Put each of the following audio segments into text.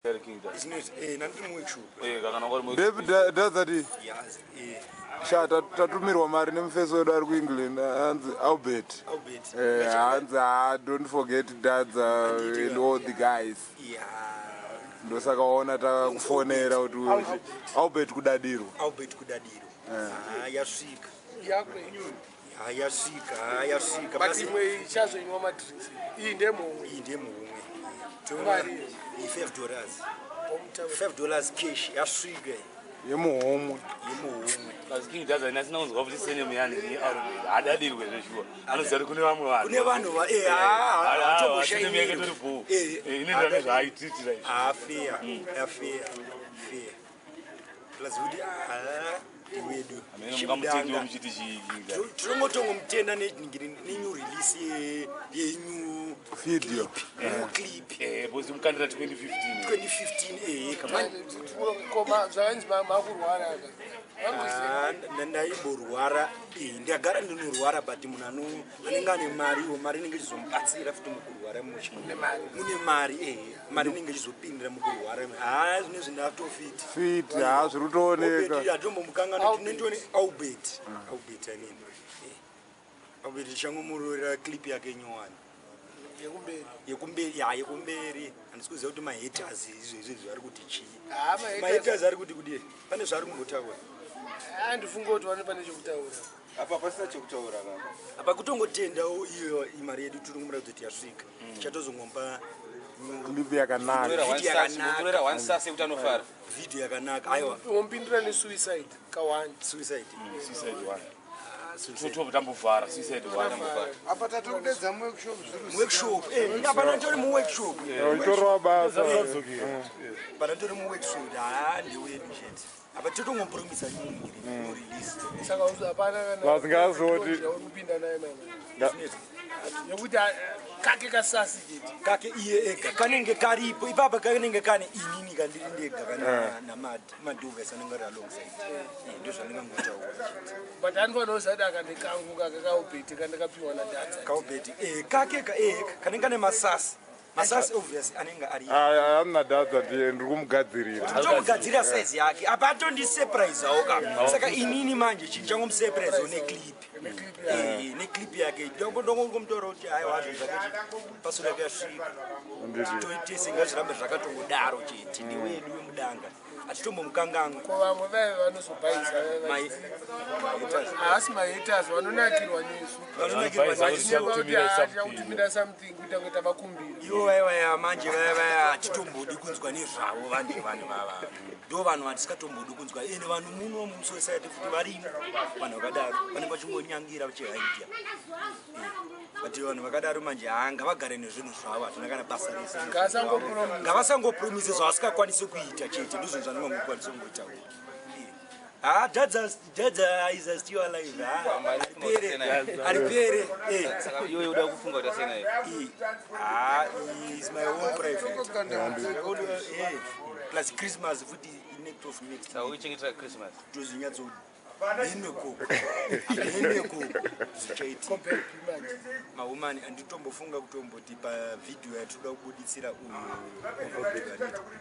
David sha tatumirwa mari nemufesi wedu ari kuEngland, hanzi Albert. Hanzi ha, don't forget Dadza and all the guys. Ndosaka waona takufonera kuti Albert Kudadirwa. Albert Kudadirwa. Yasvika, yasvika, yasvika. But imwe ichazoinwa madrinks, iyi ndemhomwe. Iyi ndemhomwe. $5, $5 cash, yasvika. Yemuhomwe. Yemuhomwe. King Dadza asina kunzwa kuti surname yani ni Albert, hadadirwe zveshuwa, anoziva kuti kune vamwe vanhu. Kune vanhu. Surname yake tori bhoo, inoenderana nezvaaitiitira izvi. Fair, fair, fair. Plus kuti wedu. Mungamutendiwo muchiti chii? Tinongotongomutenda nenew release yenew video. New clip. Because mukandira 2015. 2015, ehe, kamani. Koma zvainzi makurwara aka? Ndaimborwara, ndagara ndinorwara, but munhu anenge ane mariwo, mari inenge ichizomubatsira futi mukurwara. Mune mari, ehe, mari inenge ichizopindira mukurwara. Ha, zvinezvi ndatofit. Fit, ha, zviri kutooneka. Atombomukangana, tinendone Albert, Albert anini, Albert tichangomurorera clip yake nyowani. Yekumberi. Yekumberi, ya, yekumberi. Handisi kuziva kuti mahaters izvo izvo vari kuti chii. Ha, mahaters. Mahaters ari kuti kudii? Pane zvaari kumbotaura? Handifunge kuti vane pane chekutaura. Apa pasina chekutaura kaka. Apa kutongotendawo iyo imari yedu tiri kumuratidza kuti yasvika, tichatozongomupa Clip yakanaka. Video yakanaka. Torera one sas yekuti anofara. Video yakanaka, aiwa. Umpindura nesuicide ka1. Suicide. Suicide one. Ah, suicide. Totobva tambovhara suicide one. Apa tatokudedza muworkshop zviri. Workshop, apa nditori muworkshop. Itorwa basa. Pana nditori muworkshop. Ha, ndewedu chete. Apa totongompromisa new release. Saka hapana kana Vasingazoti- yauri kupinda naye mama nekuti kake kasasi chete. Kake iye ega kanenge karipo ipapa, kanenge kane inini kandiri ndega kana namadovers anenge ari alongside. Ndo zvandingangotaura chete. But anofanira kuziva kuti akandikangu kake kaubheti kandakapiwa naDadza. Kaubheti, kake kanenge kane masasi, masasi obvious anenge ari. Amna Dadza, ndiri kumugadzirira. Tomugadzira size yake. Apa atondisurprisawo ka, saka inini manje chinhu changomusurprisawo neclip. Neclip yake ndongomutora kuti aiwa, zvinhu zvakati pasura yasvika, toitese, ngazvirambe zvakatongodaro chete. Ndewedu wemudanga, hatitombomukanganwa. Ko vamwe vaive vanozobhaisa? Haasi mahaters, vanonakirwa nesu. Vanonakirwa. Vanobhaisa. Vachinyeba kuti Kutumira something. tichakutumira something kuita kunge tavakumbira. Ivo vaya vaya manje, vaya vaya hatitombodi kunzwa nezvavo. Vanhu vava ndo vanhu vatisingatombodi kunzwa. Ende vanhu muno musociety futi varimo vanhu vakadaro, vanenge vachingonyangira vachihaidya. But vanhu vakadaro manje, haa, ngavagare nezvinhu zvavo, hatina kana basa rese. Ngasangopromise. Ngavasangopromise zvavasikakwanisi kuita chete, ndizvo zvandingangokwanisa kungoitaura. Ha, Dadza, Dadza is still alive. Ha, aripere, aripere. Saka iwe uda kufunga kuti asiyana naye? Ah, is my own private. Plus Christmas futi, next of next. Saka uichengetera Christmas? Tozinyatso nenekoko nenekoko zvichaitika. Manje. Maumani anditombofunga kutomboti pavhidhiyo yatinoda kubuditsira uyu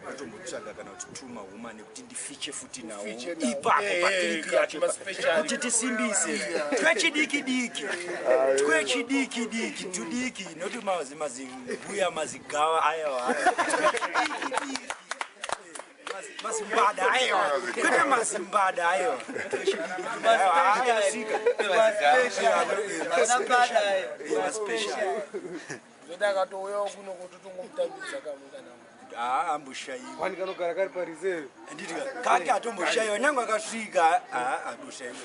ndotombotsvaga kana kuti two maumani kuti ndifiche futi nawo. Ufiche nawo. Ipapo paclip yacho. Maspecial. Kuti tisimbise twechidiki diki, twechidiki diki, tudiki, noti mazi mazimbuya, mazigava aiwa, twechidiki diki, mazimbada aiwa, kwete mazimbada aiwa, ayasvika maspecial. Zvoti akatouyawo kuno kutotongomutambidza kamwe kana Haa, amboshayiwa. Wani kanogara kari pareserve. Handiti kake atomboshayiwa, nyange akasvika haa, atoshayiwa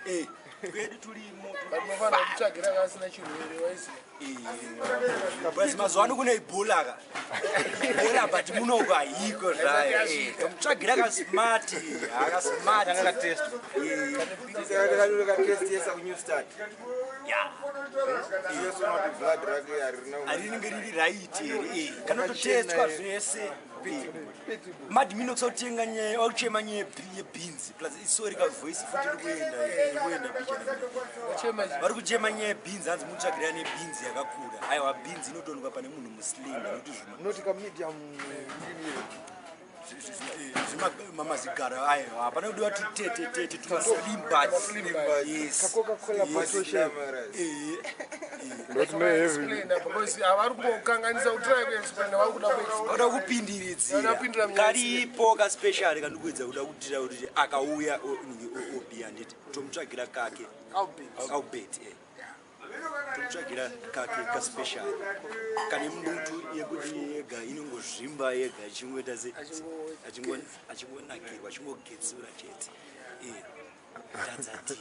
kake. Kwedu turimo. But unofanira kutsvagira kasina chirwere, waiziva. Basi mazuva ano kune Ebola ka, Ebola, but munoko haiko zvayo. Kamutsvagira kasmart, akasmart. Tanga katest. Katestesa kuNew Start. Ya. Iye blood rake harina. Harinenge riri right here? Kanototestwa zvese. Madminox autenga nyaya, auchema nyaya yebhinzi, plus isori kavoice futi iri kuenda pichana. Vari kuchema nyaya yebhinzi, hanzi mutsvagira nebhinzi yakakura. Aiwa, bhinzi inotoonekwa pane munhu muslim nokuti zvima Noti kamedium. Mamazigara, aiwa, hapana kudiwa tutetetete tumaslim buds, yes. Kacoca-Cola bottle shape. Ndoti neheavy. Because havari kumbokanganisa kutry kuexplaina, vari kuda kuexplain. Vauda kupindiridzira. Vauda kupindira munyaya. Karipo kaspecial kandikuedza kuda kutira kuti akauya obi, handiti tomutsvagira kake. Albert. Albert, tomutsvagira kake kaspecial kane mbutu yekuti yega inongozvimba yega, achingoita se achingonakirwa, achingogetsura chete. Tadzati.